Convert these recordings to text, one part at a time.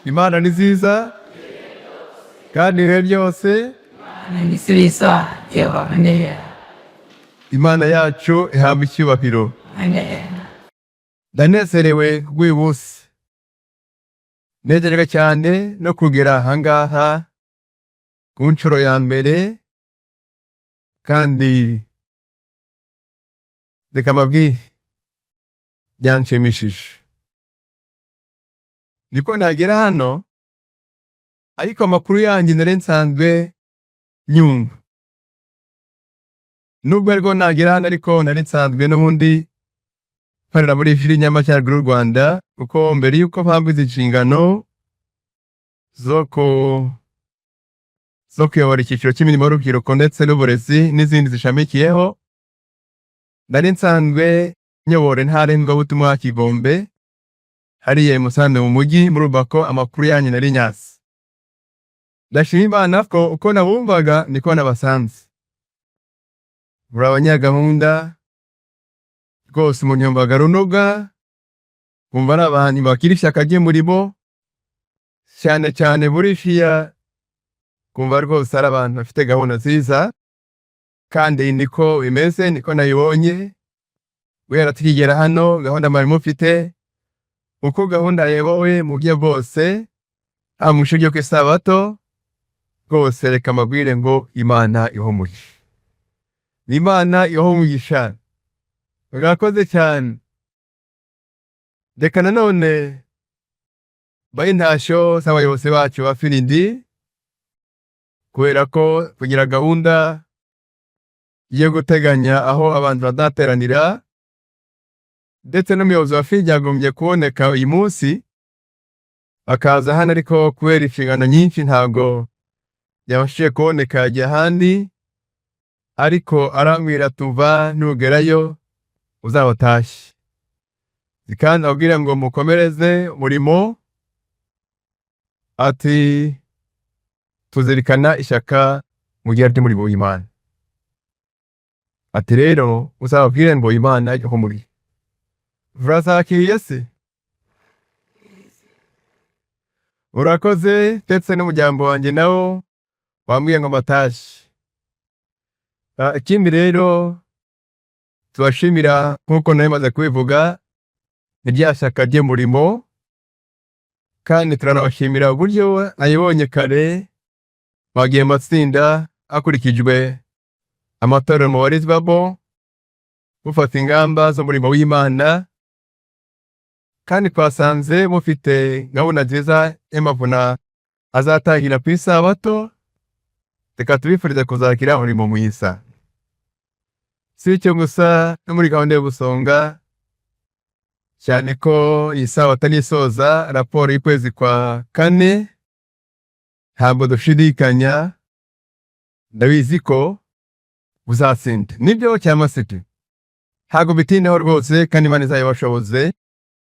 Imana ni nziza kandi ibihe byose. Imana ni. Imana yacu ihabwa icyubahiro. Amen. Ndanezerewe kubw'uyu munsi, nejejwe cyane no kugera ahangaha ku nshuro ya mbere, kandi reka mbabwire, byanshimishije. Niko nagera hano, ariko amakuru yanjye nari nsanzwe nyumva. Nubwo ariko nagera hano, ariko nari nsanzwe n'ubundi nkorera muri Fili y'Amajyaruguru y'u Rwanda, kuko mbere y'uko mpabwa izi nshingano zo kuyobora icyiciro cy'imirimo y'urubyiruko ndetse n'uburezi n'izindi zishamikiyeho, nari nsanzwe nyobora intara y'Ivugabutumwa ya Kigombe hariya i Musanze mu mujyi. Murumva ko amakuru yanyu nari nyazi. Ndashima Imana ko uko nabumvaga niko nabasanze. Muri abanyagahunda rwose, umuntu yumvaga runoga, kumva ari abantu bakira ishyaka ry'umurimo cyane cyane muri fiya, kumva rwose ari abantu bafite gahunda nziza, kandi niko bimeze, niko nabibonye guhera tukigera hano. Gahunda mwari mufite, uko gahunda yayobowe mu buryo bwose, haba mu ishuri ryo ku Isabato, rwose reka mbabwire ngo Imana ibahe umugisha, Imana ibahe umugisha, murakoze cyane. Reka nanone bahe intashyo z'abayobozi bacu ba Firindi, kubera ko kugira gahunda yo guteganya aho abantu bazateranira, ndetse n'umuyobozi wa Firindi yagombye kuboneka uyu munsi akaza hano, ariko kubera inshingano nyinshi ntabwo yabashije kuboneka, yagiye ahandi, ariko arambwira tuva nugerayo uzabatashye, kandi ababwira ngo mukomereze umurimo, ati tuzirikana ishyaka mugira ry'umurimo w'Imana, ati rero uzababwire ngo Imana ihumuriye. Urazakiriye se? Urakoze. Ndetse n'umuryango wanjye nawo wambwiye ngo mbatashye. Ikindi rero tubashimira, nk'uko nari maze kubivuga, ni rya shyaka ry'umurimo, kandi turanabashimira uburyo nayibonye kare bagiye mu matsinda hakurikijwe amatorero mubarizwamo, mufata ingamba z'umurimo w'Imana, kandi twasanze mufite gahunda nziza y'amavuna azatangira ku Isabato. Reka tubifurize kuzakira umurimo mwiza. Si icyo gusa, no muri gahunda yo gusonga, cyane ko iyi sabato nisoza raporo y'ukwezi kwa kane, ntabwo dushidikanya, ndabizi ko uzatsinda. Nibyo cyangwa se byo? Ntabwo bitindaho rwose, kandi Imana izabibashoboze,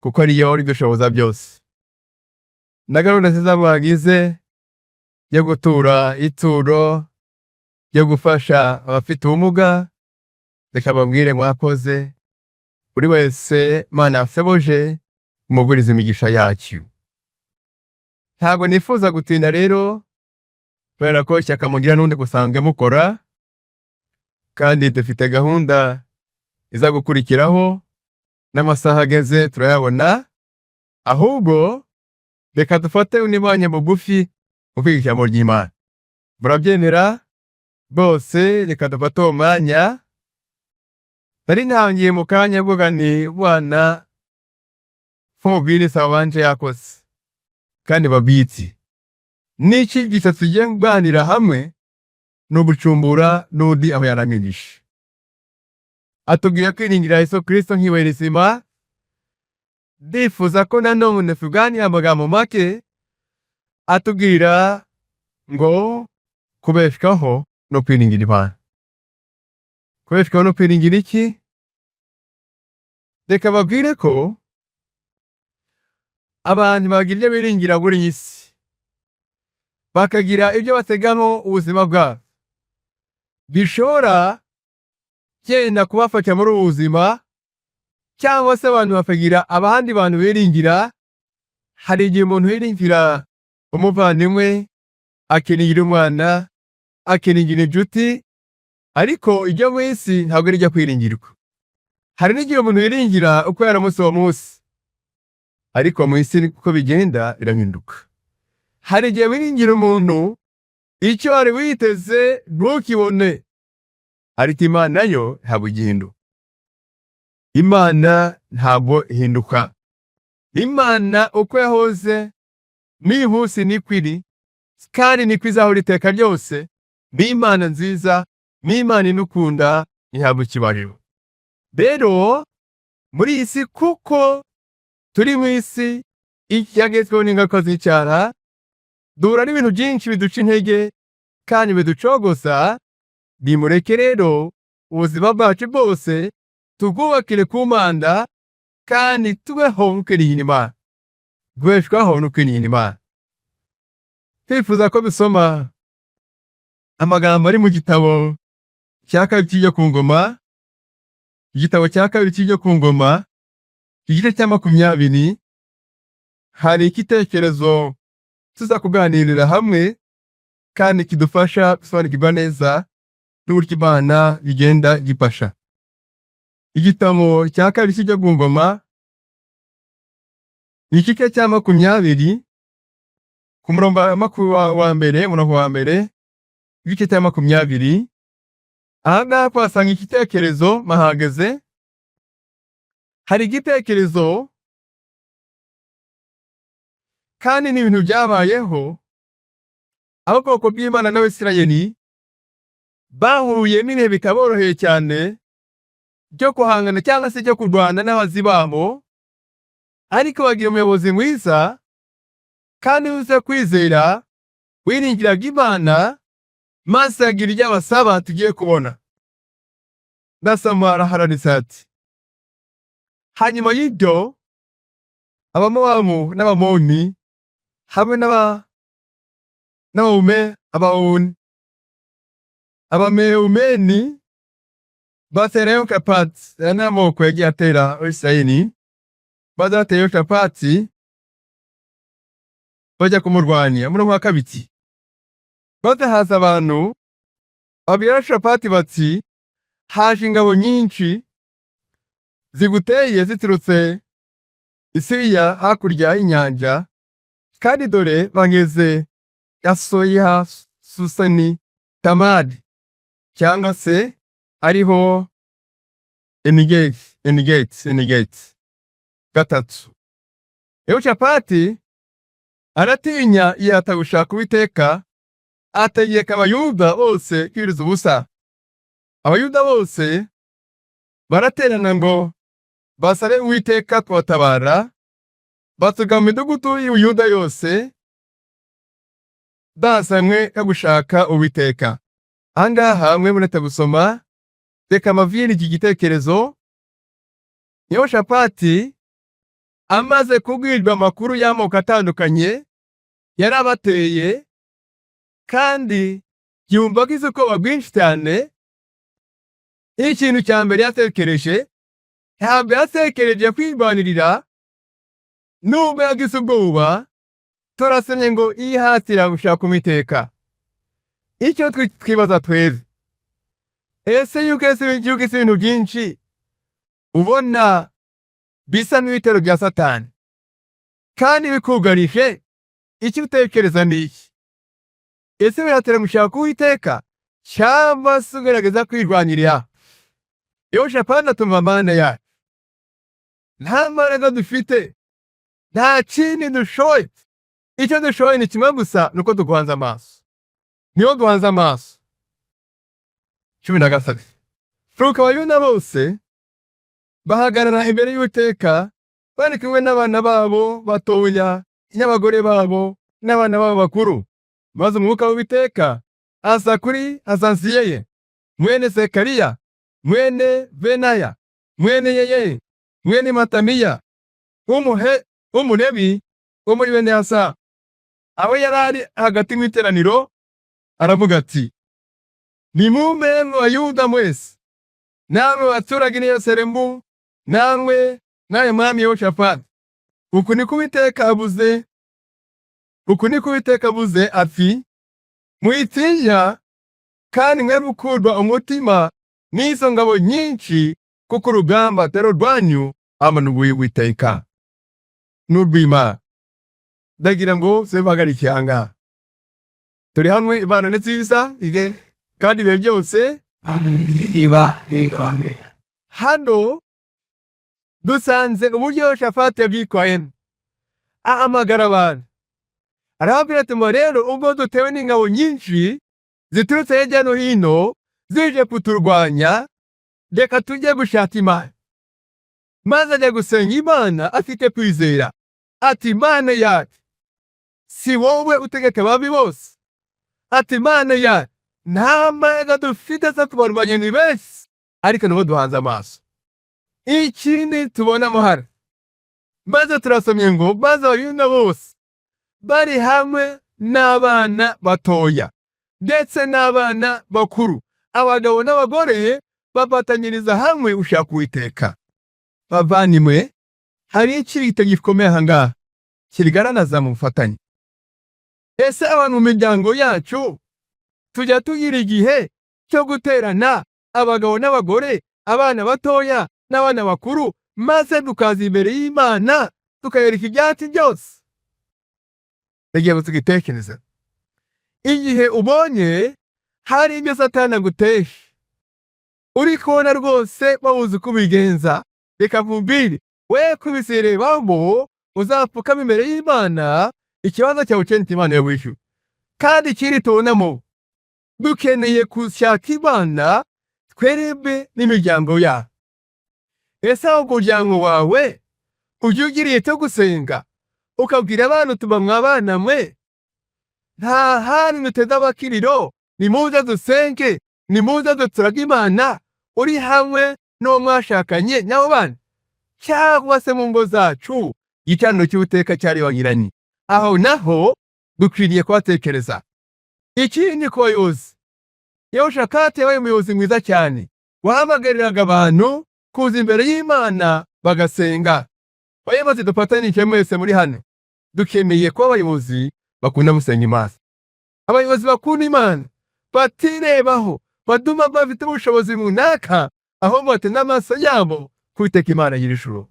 kuko ariyo idushoboza byose. Na gahunda nziza mwagize yo gutura ituro, yo gufasha abafite ubumuga, reka babwire mwakoze. Buri wese Imana yashoboje umuguriza imigisha yacyo. Ntabwo nifuza gutinda rero, kubera ko ishyaka mugira n'undi gusanzwe mukora, kandi dufite gahunda iza gukurikiraho, n'amasaha ageze turayabona. Ahubwo reka dufate undi mwanya mugufi mu kwiga ijambo ry'Imana. Murabyemera bose? Reka dufate uwo mwanya. Nari ntangiye mu kanya mvuga nti bwana nk'umubwiriza wabanje yakoze kandi babitsi n'icyigisho tugiye kuganira hamwe ni ugucumbura n'undi aho yarangije atubwira kwiringira Yesu Kristo nk'ibuye rizima. Ndifuza ko nanone tuganira amagambo make atubwira ngo kubeshwaho no kwiringira Imana. Kubeshwaho no kwiringira iki? Reka babwire ko abantu bagira ibyo biringira muri iyi si, bakagira ibyo bategamo ubuzima bwabo bishobora byenda kubafasha muri ubu buzima, cyangwa se abantu bakagira abandi bantu biringira. Hari igihe umuntu yiringira umuvandimwe, akiringira umwana, akiringira inshuti, ariko ibyo mu isi ntabwo ari ibyo kwiringirwa. Hari n'igihe umuntu yiringira uko yaramutse uwo munsi, ariko mu isi uko bigenda birahinduka. Hari igihe wiringira umuntu, icyo wari witeze ntukibone, ariko Imana yo ntabwo igihinduka. Imana ntabwo ihinduka. Imana uko yahoze n'uyu munsi niko iri, kandi niko izahora iteka ryose. Ni Imana nziza, ni Imana idukunda, ihabwa icyubahiro. Rero muri iyi si, kuko turi mu isi yagezweho n'ingaruka z'icyaha, duhura n'ibintu byinshi biduca intege kandi biducogoza. Nimureke rero ubuzima bwacu bwose tubwubakire ku Mana, kandi tubeho nk'ukwiringira Imana, tubeshwaho no kwiringira Imana. Twifuza ko dusoma amagambo ari mu gitabo cya kabiri cy'ibyo ku ngoma, igitabo cya kabiri cy'ibyo ku ngoma, igice cya 20. Hari igitekerezo tuza kuganirira hamwe kandi kidufasha gusobanukirwa neza n'uburyo Imana igenda gifasha. Igitabo cya kabiri cy'ibyo ku ngoma ni igice cya 20, ku murongo wa mbere, umurongo wa mbere igice cya 20. Aha ngaha tuhasanga igitekerezo mahageze. Hari igitekerezo kandi ni ibintu byabayeho, aho ubwoko bw'Imana n'Abisirayeli bahuye n'ibihe bitaboroheye cyane byo guhangana cyangwa se byo kurwana n'abazi babo, ariko bagira umuyobozi mwiza kandi uze kwizera, wiringiraga Imana, maze agira ibyo abasaba tugiye kubona. Ndasoma. Araharanitse ati: "Hanyuma y'ibyo, Abamowabu n'Abamoni hamwe n'Abawume Abawuni Abamewumeni batera Yehoshafati." Aya ni amoko yagiye atera Abisirayeli. Bazatera Yehoshafati, bajya kumurwanya. Umurongo wa kabiri: "Maze haza abantu babwira Yehoshafati bati: 'Haje ingabo nyinshi ziguteye ziturutse i Siriya hakurya y'inyanja, kandi dore bageze Yasoya Susani Tamari,' cyangwa se ariho Enigeti, Enigeti, Enigeti." Gatatu: "Yehoshafati aratinya, yihata gushaka Uwiteka, ategeka Abayuda bose kwiriza ubusa. Abayuda bose baraterana ngo basabe Uwiteka kubatabara, batuga mu midugudu y'Ubuyuda yose bazanywe no gushaka Uwiteka." Ahangaha mwe muretse gusoma, reka mavire iki gitekerezo. Yehoshafati amaze kubwirwa amakuru y'amoko atandukanye yarabateye, kandi yumva agize ubwoba bwinshi cyane. Ikintu cya mbere yatekereje, ntabwo yatekereje kwirwanirira nubwo yagize ubwoba. Turasomye ngo yihatira gushaka Uwiteka. Icyo twibaza twese: ese yuko ese ibintu byinshi ubona bisa n'ibitero bya Satani kandi bikugarije, icyo utekereza ni iki? Ese wihatira gushaka Uwiteka cyangwa se ugerageza kwirwanirira? Yehoshafati atumva Mana yacu, nta mbaraga dufite, nta kindi dushoboye. Icyo dushoboye ni kimwe gusa, ni uko duhanze amaso, niyo duhanze amaso. 13: "Nuko Abayuda bose bahagarara imbere y'Uwiteka, bari kumwe n'abana babo batoya n'abagore babo n'abana babo bakuru. Maze umwuka w'Uwiteka aza kuri Azaziyeye mwene Zekariya, mwene Benaya, mwene Yeyeli, mwene Mataniya, w'umuhe w'Umulewi wo muri bene Asafu, aho yari ari hagati mu iteraniro, aravuga ati: 'Nimumpe mu Bayuda mwese, namwe baturage n'i Yerusalemu, namwe nawe mwami Yehoshafati. Uku niko Uwiteka avuze, uku niko Uwiteka avuze ati: "Mwitinya kandi mwe gukurwa umutima n'izo ngabo nyinshi, kuko urugamba atari urwanyu, ahubwo ni urw'Uwiteka, n'urw'Imana." Ndagira ngo se mpagarike aha ngaha. Turi hamwe, Imana ni nziza kandi ibihe byose. Iba ikomeye. Hano dusanze uburyo Yehoshafati yabyitwayemo. Ahamagara abantu, arababwira ati: "Ngo rero ubwo dutewe n'ingabo nyinshi ziturutse hirya no hino zije kuturwanya, reka tujye gushaka Imana." Maze ajya gusenga Imana afite kwizera, ati: "Imana yacu, si wowe utegeka ababi bose?" Ati: "Imana yacu, nta mbaraga dufite zo kubarwanya, ni benshi, ariko nibo duhanze amaso." Ikindi tubonamo hano, maze turasomye ngo maze Abayuda bose bari hamwe n'abana batoya ndetse n'abana bakuru, abagabo n'abagore, bafatanyiriza hamwe gushaka Uwiteka. Bavandimwe, hari ikirito gikomeye aha ngaha kigaragaza mu bufatanye. Ese abantu mu miryango yacu tujya tugira igihe cyo guterana, abagabo n'abagore, abana batoya n'abana bakuru, maze tukaza imbere y'Imana tukayereka ibyacu byose? Ndagira ngo tugitekereza. Igihe ubonye hari ibyo Satani agutesha, uri kubona rwose wabuze uko ubigenza, reka nkubwire, we kubizirebamo, uzapfukama imbere y'Imana, ikibazo cyawe ukeneye Imana yo wishyura. Kandi ikindi tubonamo, dukeneye gushaka Imana twebwe n'imiryango yacu. Ese aho umuryango wawe ujya ugiriye cyo gusenga, ukabwira abana utuba mwabana mwe, nta hantu duteze abakiriro, nimuze dusenge, nimuze duturage Imana, uri hamwe n'uwo mwashakanye n'abo bana, cyangwa se mu ngo zacu igicaniro cy'Uwiteka cyaribagiranye? Aho naho dukwiriye kuhatekereza. Ikindi, ku bayobozi, Yehoshafati yabaye umuyobozi mwiza cyane wahamagariraga abantu kuza imbere y'Imana bagasenga. Bayobozi dufatanije mwese muri hano, dukeneye kuba abayobozi bakunda gusenga Imana, abayobozi bakunda Imana, batirebaho, baduma bafite ubushobozi runaka, ahubwo bateze amaso yabo kwiteka Imana nyir'ijuru.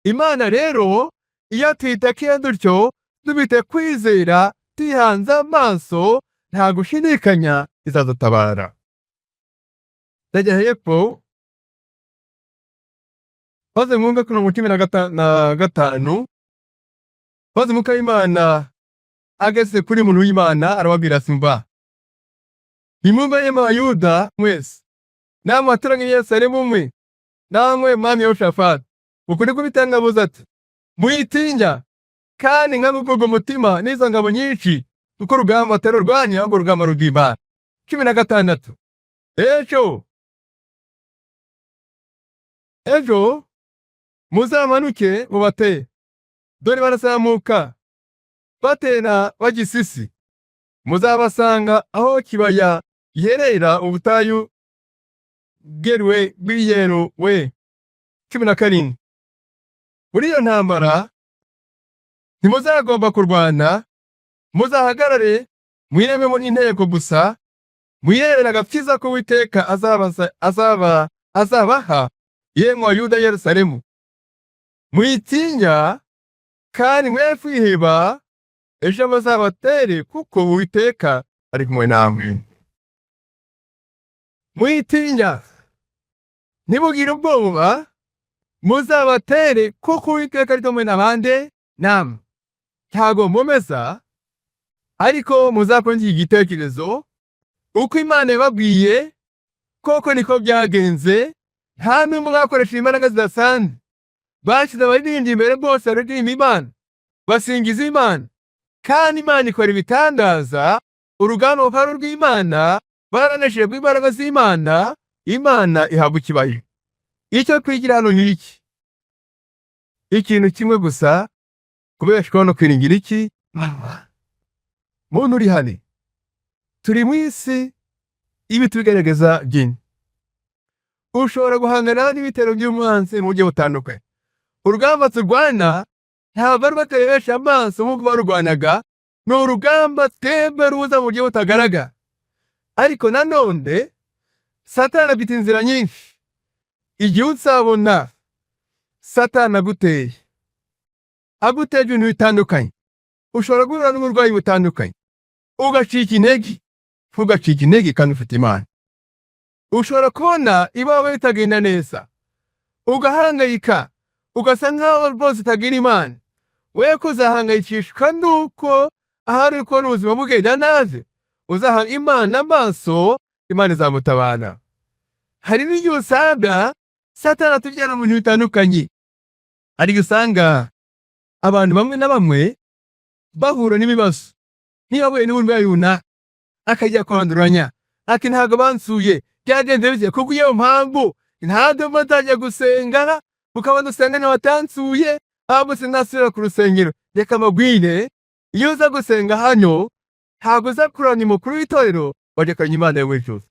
Imana rero iyo tuyitakiye dutyo, dufite kwizera, tuyihanze amaso, nta gushidikanya izadutabara. Ndajya hepfo maze mwumve ku mirongo 15. Maze Umwuka w'Imana ageze kuri muntu w'Imana, arababwira ati: "Mva nimwumve yemwe Abayuda mwese, namwe baturage b'i Yerusalemu mwe, namwe mwami Yehoshafati, ukuri kubitangabuza ati: Mwitinya kandi nkagukurwa umutima n'izo ngabo nyinshi, kuko urugamba atari urwanyu, ahubwo urugamba rw'Imana." 16: Ejo muzamanuke mubatere. Dore barazamuka batera bajya Isisi, muzabasanga aho kibaya giherera ubutayu bweruwe bw'iyeru we. 17: Muri iyo ntambara ntimuzagomba kurwana, muzahagarare mwirememo inteko gusa, mwirebere agakiza k'Uwiteka azaba azabaha, yemwe Yuda, Yerusalemu. Mwitinya kandi mwe kwiheba, ejo bazabatere, kuko Uwiteka ari kumwe namwe. Mwitinya, ntibugire ubwoba, muzabatere, kuko Uwiteka ari kumwe n'abande namwe. Ntago mumeza, ariko muzakora igitekerezo uko Imana yababwiye. Koko niko byagenze, nta n'umwe mwakoresha imbaraga zidasanzwe. Bashyize abaririmbyi imbere, bose baririmba Imana, basingiza Imana, kandi Imana ikora ibitangaza. Urugamba rukaba rw'Imana, baranesheje bw'imbaraga z'Imana, Imana ihabwa ikibayo. Icyo twigira hano ni iki? Ikintu kimwe gusa: kubeshwaho no kwiringira iki? Muntu uri hano, turi mu isi ibi tubigaragaza byinshi. Ushobora guhangana n'ibitero by'umwanzi mu buryo butandukanye. Urugamba turwana Ntabwo ari batarebesha amaso nk'uko barurwanaga. Ni urugamba twebwe ruza mu buryo butagaragara. Ariko nanone Satani afite inzira nyinshi. Igihe uzabona Satani aguteye, aguteje ibintu bitandukanye, ushobora guhura n'uburwayi butandukanye, ugacika intege. Ntugacike intege kandi ufite Imana. Ushobora kubona iwawe bitagenda neza, ugahangayika, ugasa nkaho rwose utagira Imana. We kuzahangayikishwa nuko ahari uri kubona ubuzima bugenda nabi, uzaha Imana amaso, Imana izamutabara. Hari n'igihe usanga Satani atubyara mu bintu bitandukanye, ariko usanga abantu bamwe na bamwe bahura n'ibibazo, niba ahuye n'uburwayi runaka, akajya kwanduranya ati: "Ntabwo bansuye, byagenze bite?" Kuko iyo mpamvu ntabwo nzajya gusenga, ukabona usenga ntiwatansuye, ahubwo sinasubira ku rusengero. Reka mbabwire, iyo uza gusenga hano, ntabwo uza kuramya umukuru w'itorero, wajya kuramya Imana yo mu ijuru.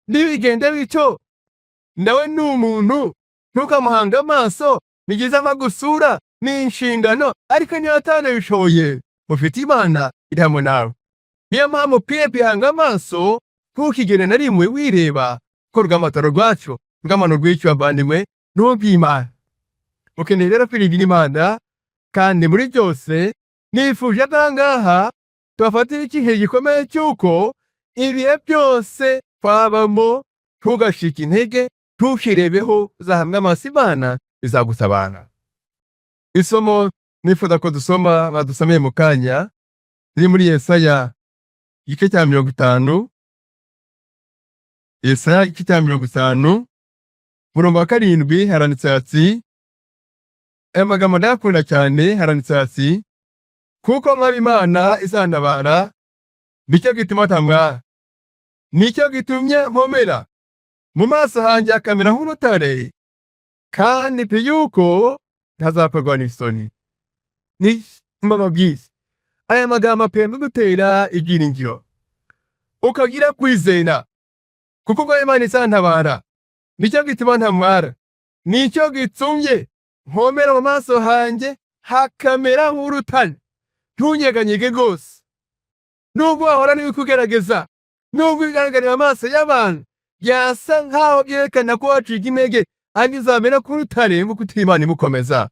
Nibigenda bityo, nawe ni umuntu, ntukamuhange amaso. Ni byiza gusura, ni inshingano, ariko niba atanabishoboye, ufite Imana iri hamwe nawe. Niyo mpamvu ukwiye kwihanga amaso, ntukigere na rimwe wireba ko urugamba atari rwacu. Urugamba ni urw'icyo, bavandimwe? Ni urw'Imana. Ukeneye rero kwiringira Imana, kandi muri byose nifuje ko aha ngaha tubafatira igihe gikomeye cy'uko ibihe byose twabamo, ntugashike intege, ntukirebeho, uzahamwe amaso Imana, izagutabara. Isomo nifuza ko dusoma, badusomeye mu kanya, riri muri Yesaya igice cya 50. Yesaya igice cya 50, murongo wa 7, haranditse hati, aya magambo ndayakunda cyane, haranditse hati: "Kuko Mwami Imana izantabara, nicyo gituma ntamwara, nicyo gitumye nkomera, mu maso hanjye hakamera nk'urutare, kandi nzi yuko ntazakorwa n'isoni." Ni mbababwiza, aya magambo akwiye kugutera ibyiringiro, ukagira kwizera, kuko ubwo Imana izantabara, nicyo gituma ntamwara, nicyo gitumye nkomera, mu maso hanjye hakamera nk'urutare. Ntunyeganyege rwose, nubwo wahora n'ibikugerageza, nubwo bigaragarira amaso y'abantu byasa nk'aho byerekana ko wacika intege, ariko uzamera k'urutare nk'uko utari Imana imukomeza.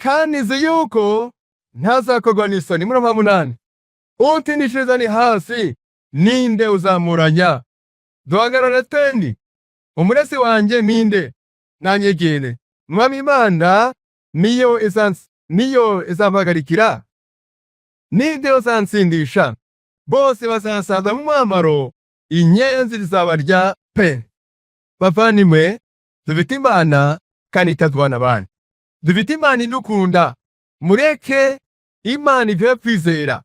Kandi nzi yuko ntazakorwa n'isoni. Muri 8: "Utindishiriza ni hasi, ninde uzamuranya? Duhagarara twendi, umuresi wanjye ninde? Nanyegere. Mwami Imana niyo izampagarikira, ninde uzansindisha? Bose bazasaza mu mwambaro, inyenzi zizabarya pe." Bavandimwe, dufite Imana kandi itazwana abandi. Dufite Imana idukunda. Mureke Imana ivuye kwizera,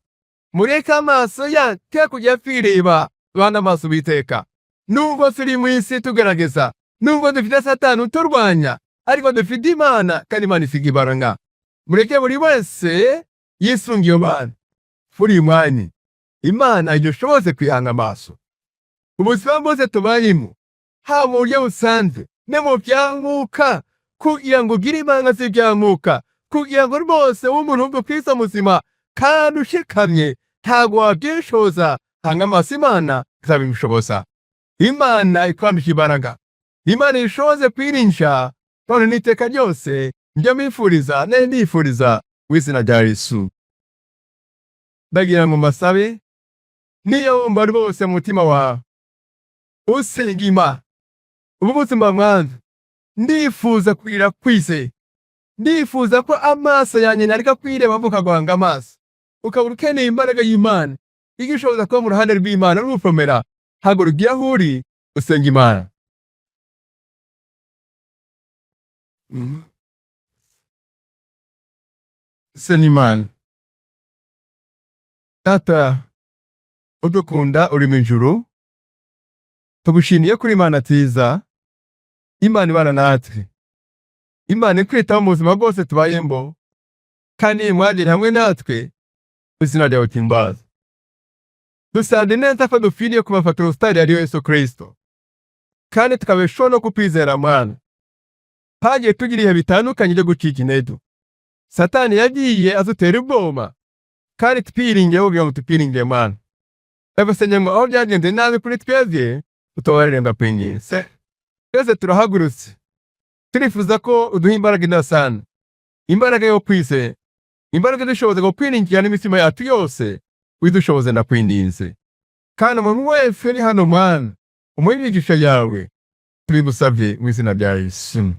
mureke amaso yacu kujya kwireba, duhane amaso Uwiteka. Nubwo turi mu isi tugerageza, nubwo dufite Satani uturwanya, ariko dufite Imana, kandi Imana isiga ibaranga. Mureke buri wese yisunga iyo Mana. Muri uyu mwanya, Imana idushoboze kwihanga amaso. Ubuzima bwose tubayemo, haba mu buryo busanzwe no mu bya mwuka, kugira ngo ugire ibanga z'ibya mwuka, kugira ngo rwose ube umuntu w'umukristo muzima kandi ushikamye, ntabwo wabyishoza. Hanga amaso Imana, izabibishoboza. Imana ikwambika imbaraga, Imana ishoboze kwirinja none n'iteka ryose. Njya mbifuriza nari ndifuriza mu izina rya Yesu. Ndagira ngo mbasabe, niyo wumva rwose mu mutima wawe usenga Imana, ubu buzima mwanza, ndifuza kugira kwizera, ndifuza ko amaso yanjye nareka kwireba, mvuka guhanga amaso, ukabura ukeneye imbaraga y'Imana igishoboza kuba mu ruhande rw'Imana n'ugukomera, haguruka aho uri, usenga Imana. Senga Imana. Data udukunda uri mu ijuru, tugushimiye kuri Imana nziza, Imana ibana natwe, Imana ikwitaho mu buzima bwose tubayemo, kandi mwagire hamwe natwe. Izina ryawe timbaza. Dusanze neza ko dukwiriye kubafata urutare, ari Yesu Kristo, kandi tukabeshaho no kukwizera. Mwana, hagiye tugira ibihe bitandukanye byo gucika intege. Satani yagiye adutera ubwoba, kandi twiringiye kugira ngo tukwiringire Mana. Ndagusabye ngo aho byagenze nabi kuri twebwe, utubabarire, ndakwinginze. Twese turahagurutse, turifuza ko uduha imbaraga idasanzwe, imbaraga yo kwizera, imbaraga idushoboza kukwiringira n'imitima yacu yose. Widushoboze, ndakwinginze. Kandi umuntu wese uri hano, Mana, umuhe imigisha yawe. Tubigusabye mu izina rya Yesu.